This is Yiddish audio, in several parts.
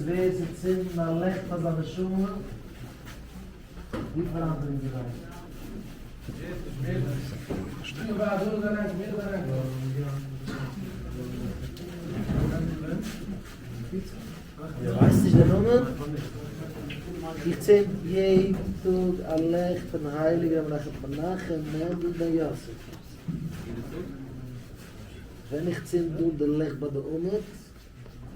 ווער ס'צינדן א לעכט פאר זיין נשמה, ווי פאראנט אין געוויין. ווייסט נישט די נאמען? איך צינד יעדן טאג א לעכט פון הייליגער רבי מנחם מענדל בן יוסף. ווען איך צינד אן די לעכט ביי די עמוד,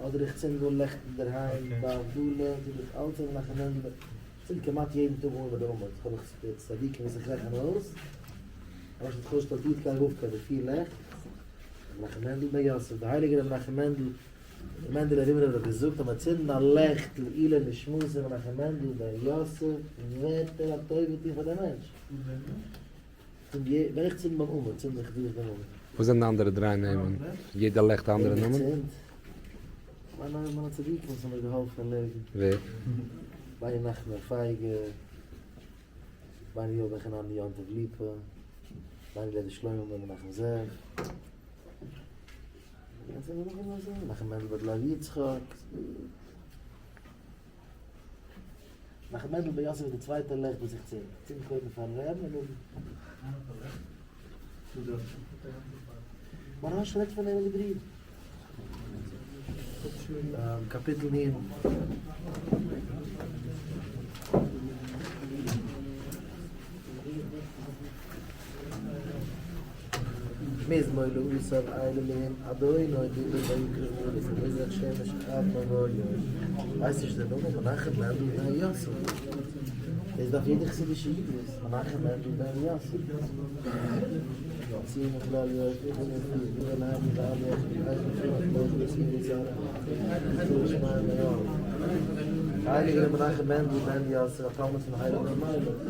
אדער איך צינד אן לעכט אינדערהיים ביי הבדלה, צינד איך אלץ רבי מנחם מענדל בן, איך צינד כמעט יעדן טאג אן ביי די עמוד, האב איך די צדיקים וואס איך רעכן אויס, למשל איך אויסשטעל יוד קיי וו קיי די פיר לעכט, רבי מנחם מענדל בן יוסף, די הייליגער רבי מנחם מענדל, רבי מענדעלע רימינובער האט געזאגט אז מען צינדן א לעכט לעילוי נשמתו רבי מנחם מענדל בן יוסף וועט ער א טובה טון פאר דעם מענטש. ווען איך צינד ביים עמוד צינד איך דורך דעם עמוד. וואס זענען די אנדערע דריי נעמען? יעדע לעכט א אנדערע נאמען? איך צינד מיינע מיינע צדיקים וואס האבן מיר געהאלפן אין לעבן. ווער? ביי נחמן פייגא, ביי יואל בן חנניה יום טוב ליפא, ביי לוי שלמה בן מנחם זאב. מנחם מענדל בן לוי יצחק. מנחם מענדל בן יוסף איז די צווייטע לעכט וואס איך צינד. איך צינד קודם פארן רעבן און נאכדעם. מוהראש רעדט פון אים אין די בריוו. קאפיטל נ'. מזמור לאסף אל אלהים אדוני דיבר ויקרא הארץ ומזרח שמש עד מבואו. ווייסט נישט די נאמען מנחם מענדל בן יוסף. דאס דארף יעדער חסידישע איד וויסן מנחם מענדל בן יוסף. הייליגער רבי מנחם מענדל בן יוסף א תלמיד פון הייליגן רבי מיילעך.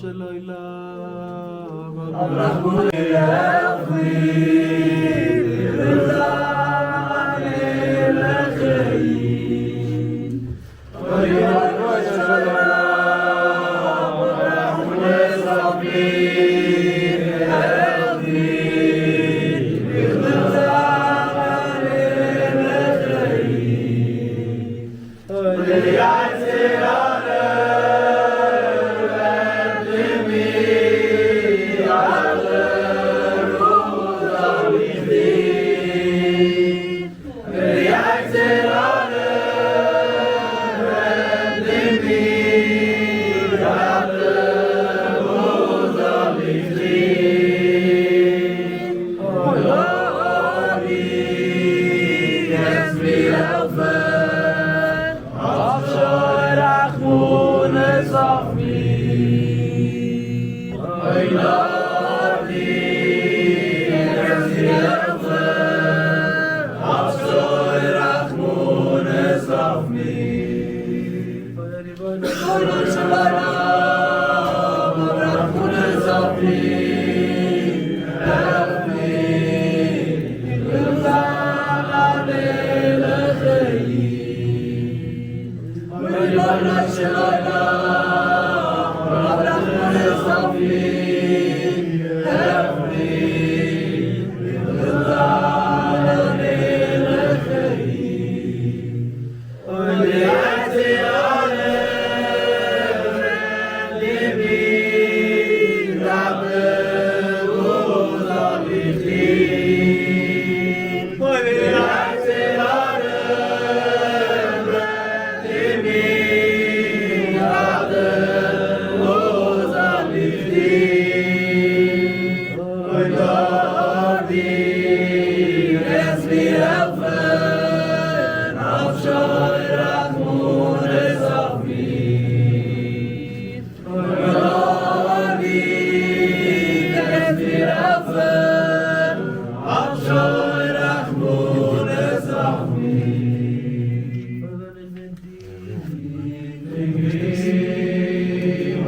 של עולם, אב רחמנות העלף מיר, איך וויל זיין אן ערליכע איד. אוי רבונו של עולם, האב רחמנות אויף מיר, העלף מיר, איך וויל זיין אן ערליכע איד. אוי די יצר הרע רעדט אין מיר, וואס זאל איך טון? די יצר הרע רעדט אין מיר, וואס זאל איך טון? אוי אבי, קענסט מיר העלפן, האב שוין רחמנות אויף מיר. אוי אבי, קענסט מיר העלפן, האב שוין רחמנות אויף מיר. רבונו של עולם, האב רחמנות אויף מיר, העלף מיר, איך וויל זיין אן ערליכע איד. רבונו של עולם, האב רחמנות אויף מיר, העלף מיר, איך וויל זיין אן ערליכע איד. אוי די יצר הרע רעדט אין מיר, טאטע, וואס זאל איך טון? אוי די יצר הרע רעדט אין מיר, טאטע, וואס זאל איך טון? אוי דודי, קענסט מיר העלפן, האב שוין רחמנות אויף מיר. אוי דודי, קענסט מיר העלפן, האב שוין רחמנות אויף מיר.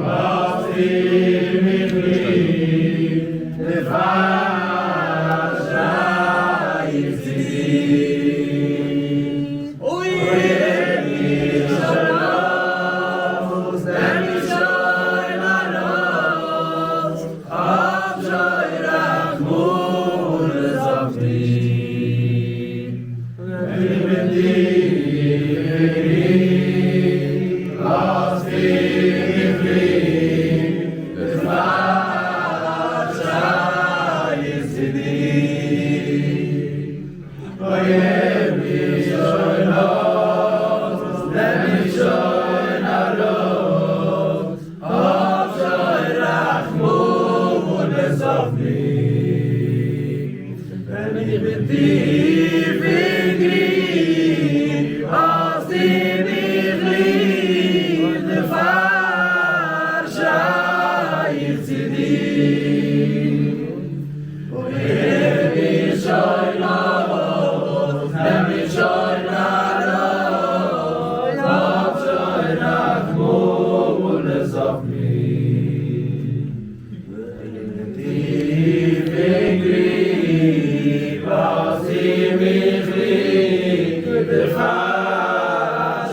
האסטו מיך ליב, דערפאר שריי איך צו דיר. אוי, הער מיך שוין אויס, נעם מיך שוין ארויס, האב שוין רחמנות אויף מיר. איך בין טיף אין גריב, האסטו מיך ליב, דערפאר שריי איך צו דיר. אוי, הער מיך שוין אויס, נעם מיך שוין ארויס, האב שוין רחמנות אויף מיר. ווען איך בין טיף אין גריב, האסטו מיך ליב, דערפאר שריי איך צו דיר. אוי, הער מיך שוין אויס, נעם מיך שוין ארויס, האב שוין רחמנות אויף מיר. טיף אין גריב, האסטו מיך ליב, דערפאר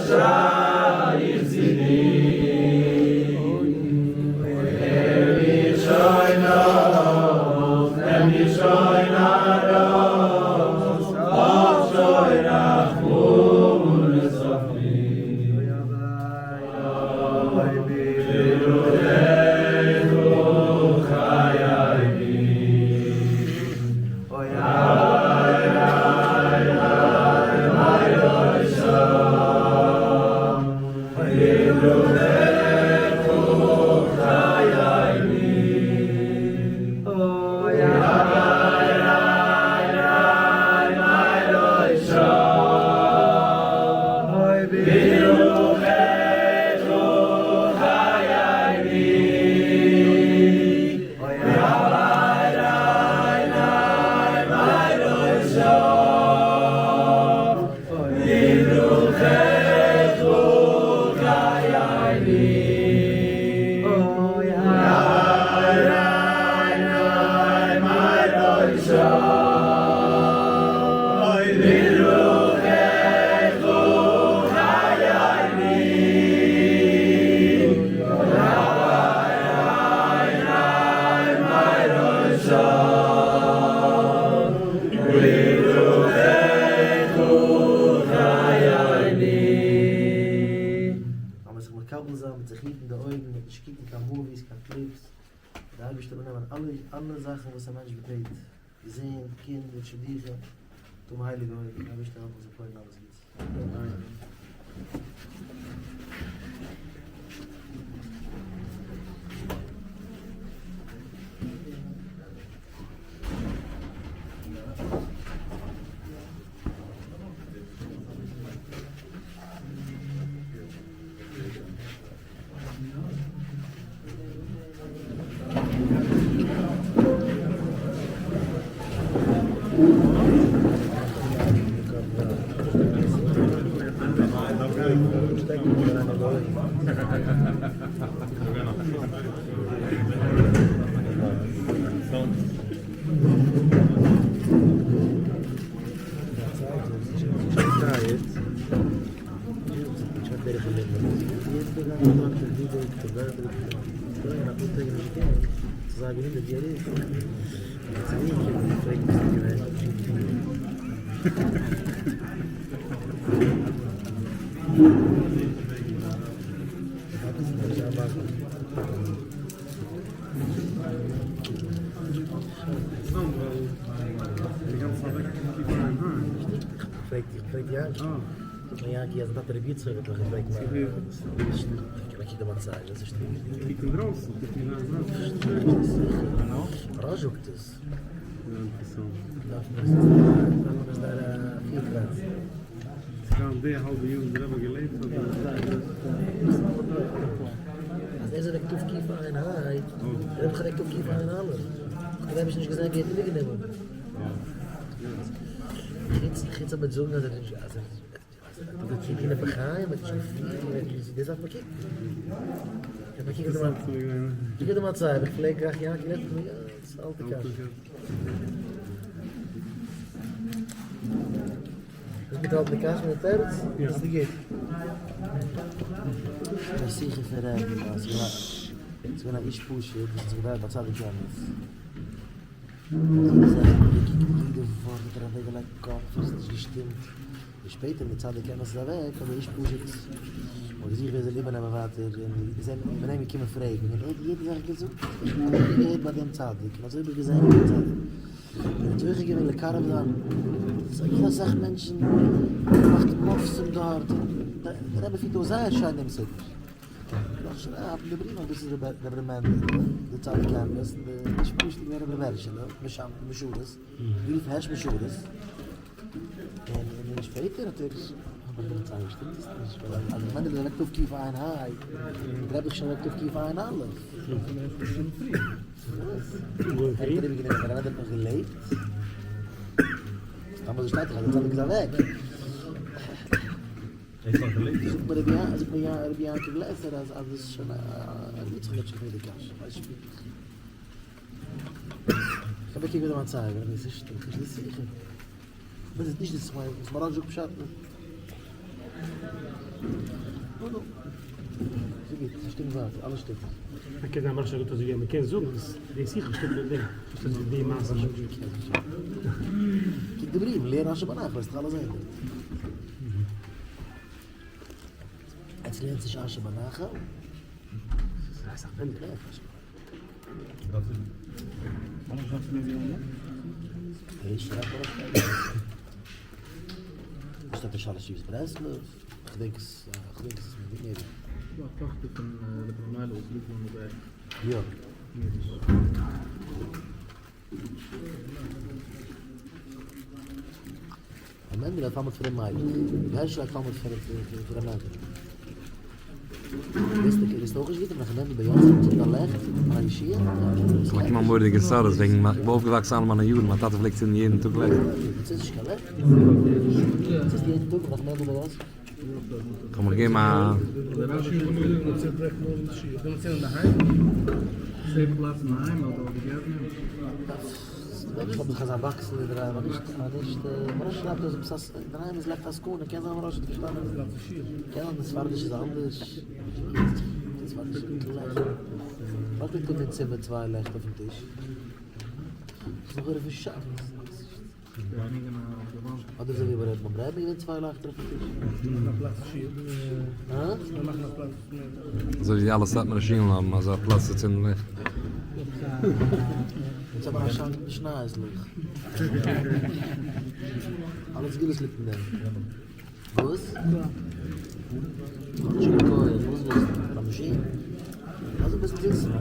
שריי איך צו דיר. הער מיך שוין אויס, נעם מיך שוין ארויס, האב שוין רחמנות אויף מיר. אויגן, מ'וועט נישט קוקן קיין movies, קיין clips, דער אייבערשטער וועט נעמען אלע אלע זאכן וואס א מענטש בעט, געזונט, קינדער, שידוכים, האבן הייליגע אויגן, דער אייבערשטער העלפן זאל פועל'ן אלעס גוטס. שפעטער מיט צדיק אמת איז אוועק האט דער איש פשוט האט געזוכט ווער זאל איבערנעמען ווייטער און איז אים בין אים געקומען פרעגן און ער האט יעדע זאך געזאגט איך האב אזוי געהערט ביי דעם צדיק און אזוי האב איך געזען ביי דעם צדיק און האט זוכה געווען לקרב זיין ס'איז אסאך מענטשן געמאכט מופתים דארט דער רבי פירט אויס זייער שיין דעם סיפור נאך שרייבט אין די בריוו אז דאס איז רבי ר' מענדל דער צדיק אמת און דער איש פשוט איז געווען רבי ר' הערשעלע משרת גערופן הערש משרת. און און שפעטער האט ער האב איך געזאגט זייער שטימט עס נישט ווייל אז ווען איז אוועק תקע ה דער רבי איז שוין אוועק תקע א. ער האט אריבערגענומען ווען ר' מענדל האט נאך געלעבט. סתם אזוי שטייט דאך אז דער צדיק איז אוועק. זאגט מיר רבי זאגט מיר רבי יעקב לעסער אז אז עס איז שוין א רבי יצחק האט שוין געפרעגט די קשיא כ'ווייס נישט פונקטליך. כ'האב געקוקט ביי די מצבה און עס איז נישט די שיחה. דאס איז נישט די סמאר וואס מוהרא"ש זאגט פשט. נו נו. ס'איז גוט, ס'שטימט ווייטער, אלעס שטימט. מ'קען זיין מוהרא"ש זאגט אזוי ווי מ'קען זאגן אז די שיחה שטימט מיט דעם. וואס איז די מעשה? קוק די בריוו, לערן אשר בנחל, וועסט דאך אלעס זען דארט. עטס לערנטס נישט אשר בנחל? ס'איז אסאך מענדעלע. כ'האב באקומען א מורא'דיגע צרות וועגן איך בין אויפגעוואקסן אלע מיינע יארן, מיין טאטע פלעגט צינדן יעדן טאג לעכט. כ'האב מיך געגעבן א. אדער אזוי ווי ביי ר' ביים רבי'ן געווען צוויי לייכטער אויפן טיש. הא? אזוי ווי אלע סאטמארע שולן האבן אזא פלאץ צו צינדן לעכט. אונז האבן א שאנק מיט שנייעסלעך. אלע סגולות ליגט אין דעם. וואס? כ'האב נישט קיין כח, וואס ווילסטו? א מאשין? לאז אביסל זיצן.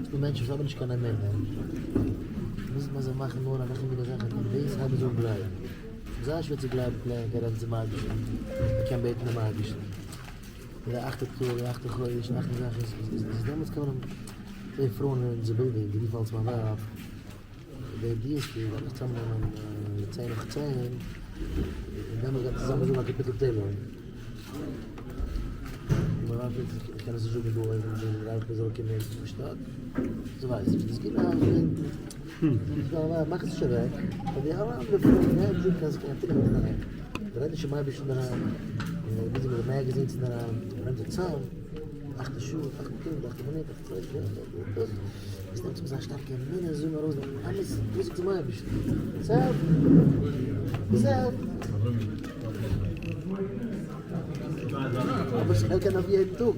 ס'דא מענטשן וואס האבן נישט קיין אמונה, מוז מען זיי מאכן נאר אזעלכע מינע זאכן און דאס הייבן זיי אן גלייבן. ס'איז זייער שווער צו גלייבן קלערן קען רעדן צום אייבערשטן, מען קען בעטן דעם אייבערשטן. די אכטע טאג, די אכטע חודש, די אכטע זאך איז איז דעמאלטס קען מען זעהן פרויען אין אונזער בילדינג, גערופן אלס מיין ווייב, די דינסטאג וועל איך צוזאמנעמען צען נאך צען, און דעמאלטס גייט צוזאמען זאגן א קאפיטל תהלים. און מיין ווייב זאגט איך קען עס נישט זאגן דא אויבן און רייך מיר זאל קומען אין שטאט. זי ווייסט נישט, דאס גוט מאך עס נישט אוועק, אבער די אלע אנדערע פרויען גייען זאגן אז אפילו מיט אינדערהיים, זיי רעדן נישט צום אייבערשטן אינדערהיים, און ביזי מיט די magazines אינדערהיים, מען נעמט זיך צאם, אכטע שעה, אכטע קינד, אכטע מינוט, אכטע צוויי, עס נעמט זיך אזא שטארקע אמונה, זאגן ארויס דעם אמת, פסוק צום אייבערשטן, עס העלפט, עס העלפט. אבער עס קען אויף יעדן טאג.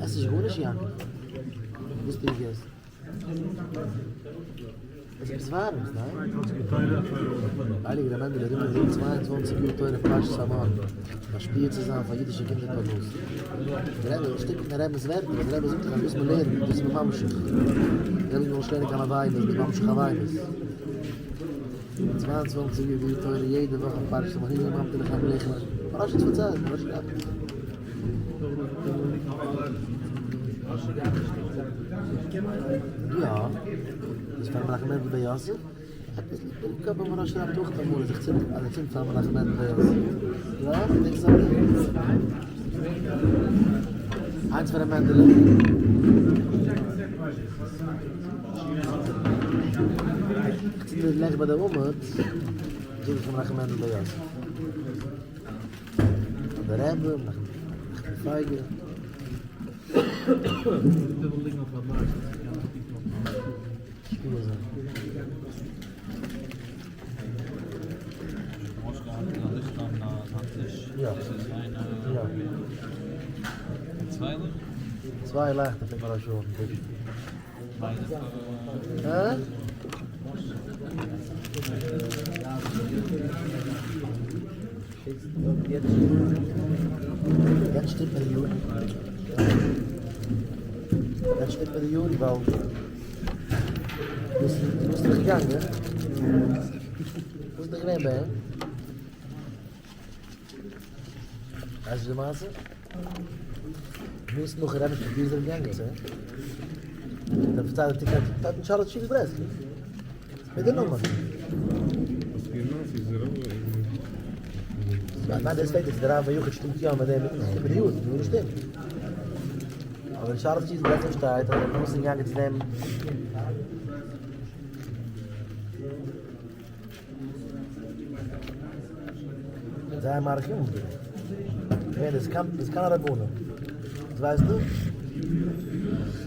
עס איז גארנישט יענקל. וואס האסטו געגעסן? עס איז ווארעם, ניין? הייליגער ר' מענדעלע רימנובער 22 יאר תורה פרשת המן משפיע צו זיין פאר אידישע קינדער פרנסה. דער רבי שטימט מיטן רבינ'ס ווערטער ווען דער רבי זאגט אז וואס מען לערנט דאס איז מען ממשיך. דער רבי זאגט מען זאל נישט לערנען קיין עבירות, מען איז ממשיך עבירות. 22 יאר תורה יעדע וואך אויף פרשת המן הנה ממטיר לכם לחם פרשת פארציילט פרשת יא, דאס פאר מנחם מענדל בן יוסף, עפעס ליגט אין קאפ אז מוהרא"ש שרייבט אויך אמאל אז איך צינד אז ער צינדט פאר מנחם מענדל בן יוסף. יא, געדענקסט אויך? איינס פאר ר' מענדעלע. איך צינד די לעכט ביי די עמוד, זאג איך פאר מנחם מענדל בן יוסף. דער רבי, מנחם פייגא. צוויי לייכטער פלעגט מען ארויסשלעפן אויפן טיש. הא? יעצט שטימט מיר די יאר. יעצט שטימט מיר די יאר ווייל וואס איז דאך געגאנגען? וואס איז דאך געווען ביי אים? ווייסט די מעשה? וואס נאך רבי פון ווי איז ער געגאנגען צו? דער פארציילט די טאטן שאלות תשובות ברסלב מיט די נאמען. ניין דאס פרעגט יעצט דער רב היחיד שטימט יא מיט דעם מיט די יאר די יאר שטימט. אבער אין שאלות תשובות ברסלב שטייט אז רבי נתן איז געגאנגען צו דעם. זייער מאריך ימים געווען. געווען איז קיין איז קיין רבנים. דאס ווייסטו?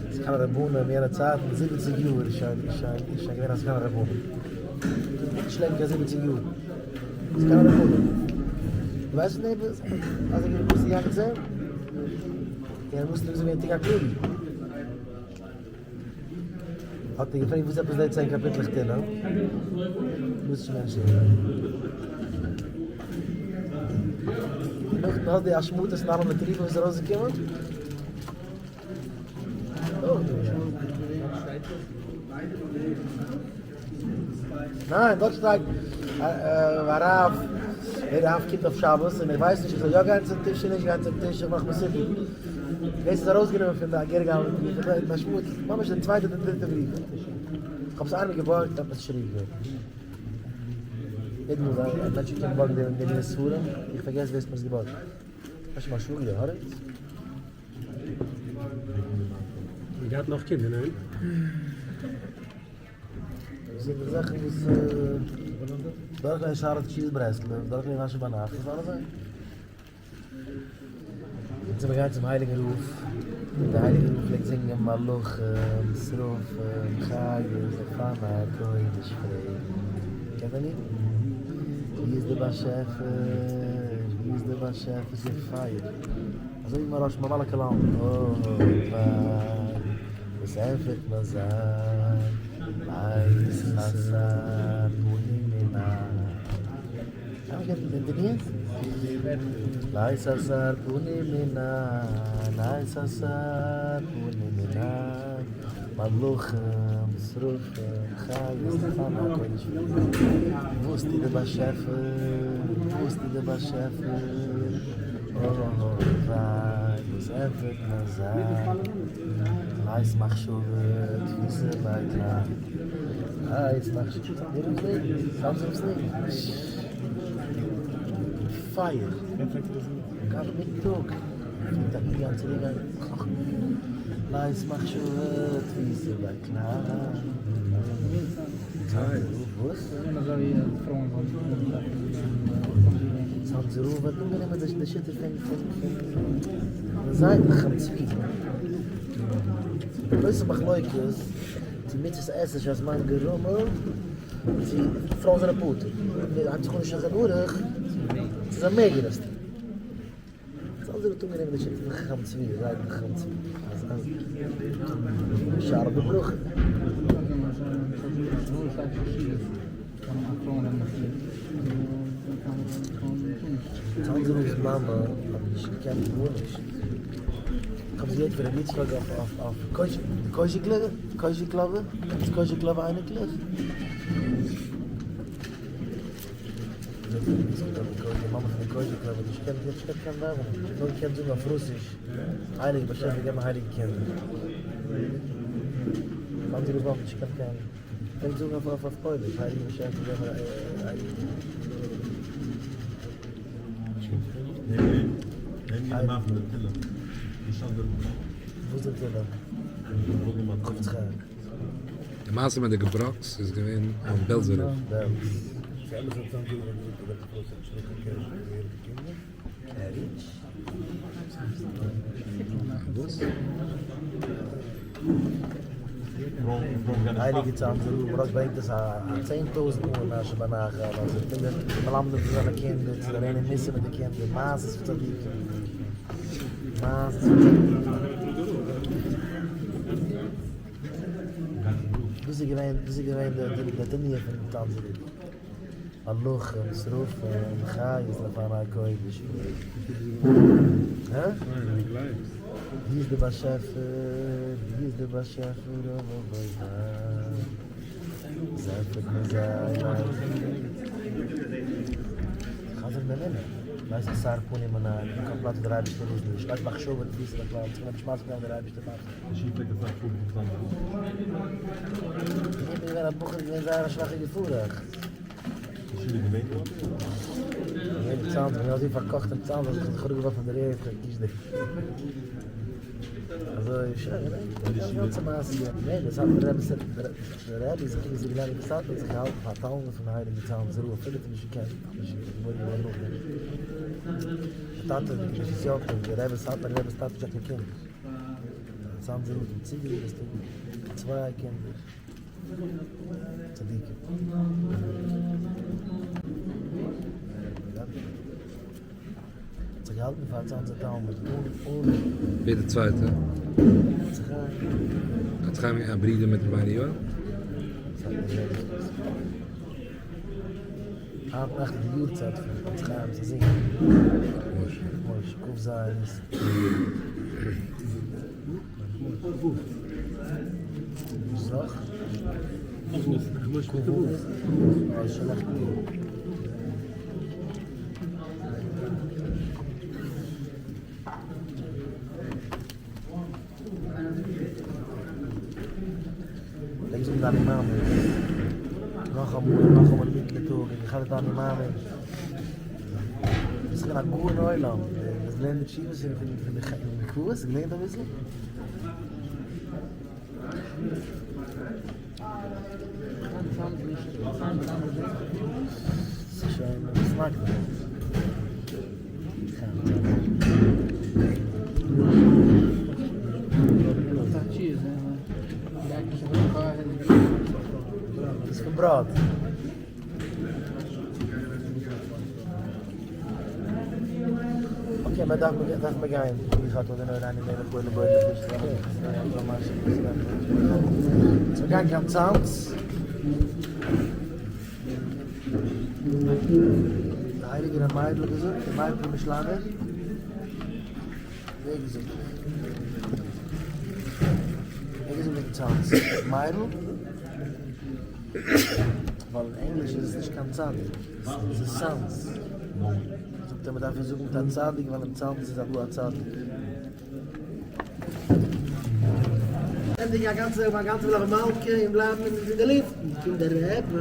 איז קיין רבנים אין יענע צייטן, זיבעציג יאר איז שוין איז שוין איז שוין געווען א זקן רבנים. נישט לעבן קיין זיבעציג יאר. זקן רבנים. דו ווייסט פון דעם אז ער איז געגאנגען צו אים? ער מוז נישט זאגן תיק הכללי. האט ער געפרעגט וואס עפעס די צען קאפיטלעך תהלים? וואס איז שוין שווער? נאך נאך די השמטות און אלע מטריפות וואס איז ארויסגעקומען? ניין, דארט שטייט הרב, דער רב קומט אויף שבת און איך ווייס נישט איך זאל יא גיין צום טיש און נישט גיין צום טיש, איך מאך מיר סיפור. דאס איז ארויסגענומען פון די אגרת משמעות, ממש די צווייטע אדער דריטע בריוו. איך האב עס איינמאל געבארגט האט מען עס צוריק געגעבן. יעדע מאל א מענטש קומט בארגן די מינע ספרים, איך פארגעס ווער עס האט מיר עס געבארגט. אפשר מיין שוואגער דער האראוויץ? און געהאט נאך קינדער, ניין? דאס זענען די זאכן וואס דורכגיין שאלות תשובות ברסלב, דורכגיין רשי ביינאכט, דאס אלעס זאכן. אונז זעמיר געגאנגען צום הייליגן רב, און דער הייליגער רב פלעגט זינגען מלאכים, שרפים, חיות, אופני הקודש פרעגן. קענט איר ניגון? ווי איז דער באשעפער? ווי איז דער באשעפער? ס'איז פייער. אזוי ווי מוהרא"ש ממלא כל עלמין, אוי וויי, וואס ענטפערט מען זיי? לית אתר פנוי מיניה. לית אתר פנוי מיניה, לית אתר פנוי מיניה, מלאכים, שרפים, חיות, אופני הקודש, וואס טוט דער באשעפער, וואס טוט דער באשעפער, אוי וויי, וואס ענטפערט מען זיי, לית מחשבה תפיסא ביה כלל. פייער! גאנץ מיטאג פלעגט אהינגיין צוריקגיין לית מחשבה תפיסא ביה כלל. וואס? צאנזער רב האט אנגענומען די שיטה פון פון זיידן חיים צבי. גרויסע מחלוקת צו מצות עשה שהזמן גרמא צו פרויען זענען פטור. הייבט זיך אן אין שולחן ערוך צו זיי מעגן עס טון. צאנזער האט אנגענומען די שיטה פון חכם צבי, זיידן חכם צבי, אז אז שאלה בברכה. צאנזער רב'ס מאמע האט נישט געקענט גארנישט. איך האב עס געהערט פון ר' יצחק אויף אויף קוישיקלאווע, קוישיקלאווע אייניקלעך. די מאמע פון די קוישיקלאווע האט נישט געקענט נישט געקענט קיין דאווענען, נאר געקענט זאגן אויף רוסיש, הייליגער באשעפער געב מיר הייליגע קינדער. צאנזער רב'ס מאמע האט נישט געקענט קיין, געקענט זאגן אויף אויף פויליש, הייליגער באשעפער געב מיר הייליגע קינדער. וואס די תהילים? חפץ חיים. די מעשה מיט די געבראקס איז געווען ביים בעלזער רב. וואס? הייליגע צאנזער רב מוהרא"ש ברענגט עס א 10,000 מאל אין אשר בנחל אז ער פלעגט מלמד זיין זיינע קינדער צו לערנען מוסר מיט די קינדער מעשות פון צדיקים מעשות פון צדיקים דאס איז געווען דאס איז געווען די תנועה פון צאנזער רב מלאכים שרפים חיות לפני הקודש הא? ווי איז די באשעפער ווי איז די באשעפער אוי וויי זייט מיר זיי חזר ממנה לית אתר פנוי מיניה קיין פלאץ ווי דער אייבערשטער איז נישט לית מחשבה תפיסא ביה כלל צו קענען משמש זיין דער אייבערשטער מאכט איך בין געווען א בחור געווען זייער א שוואכע געפארעכץ. געווען אין צאנז, איך בין אזוי פארקאכט אין צאנז אז איך האב זיך אראפגעווארפן אין דער ערד, איך האב געקישט די אזוי שוין, די גאנצע מעשה איז געווען, ניין דער סאטמאר רבי דער רבי איז געקומען זיך געלערנט אין סאטמאר האט זיך געהאלטן פאר א תלמיד פון הייליגן צאנזער רב אפילו האט ער נישט געקענט, נישט געבוירן געווארן נאכדעם, דער טאטע דער קדושת יום טוב, דער רבי סאטמאר רבי'ס טאטע נישט געהאט קיין קינדער, דער צאנזער רב האט אים צוגעזאגט וועסט האבן צוויי קינדער. צדיקים. האט זיך געהאלטן פאר א צאנזער תלמיד אן אן. ווער די צווייטע? עצי חיים. עצי חיים א ברודער מיט רבינו יואל? היינט נאכט איז די יארצייט פון עצי חיים'ס א זון. משה. משה, כ"ז ניסן. יעדן טאג און גע'חזר'ט אני מאמין. ביסט געווען א גאון עולם, האסט געלערנט די תשובות פון די מקוואות? האסט געלערנט אביסל? ס'איז שוין מתנגדים. דאס פון בראד. okay, מען דארף דארף מען גיין. איך האט אדער נאר איינער מער בויל בויל צו גיין קיין צאנז. דער הייליגער ר' מאיר'ל האט געזאגט, ר' מאיר פרעמישלאנער, ווער האט געזאגט? ווער האט געזאגט וועגן צאנז? ר' מאיר'ל? ווייל אין ענגליש איז עס נישט קיין צדיק, עס איז סאנז. זאגט ער מען דארף עס זאגן מיט א צדיק ווייל אין צאנז איז דא א צדיק. ענדיגן א גאנצע א גאנצע מלוה מלכה און בלייבן אין די לופטן, קומט דער רבי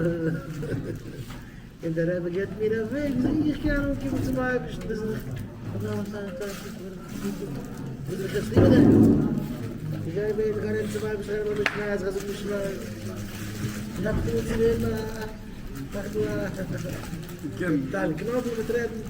און דער רבי געבט מיר א וועג וויאזוי איך קען אנקומען צום אייבערשטן, דאס איז דאך וואס איך ליבע דעם, איך גיי בעטן, איך גיי רעדן צום אייבערשטן, איך גיי נעמען משניות, איך גיי זאגן משניות, איך דארף טון צו ווערן א, מאך דא א, טייל קנאבל מיט רעדן.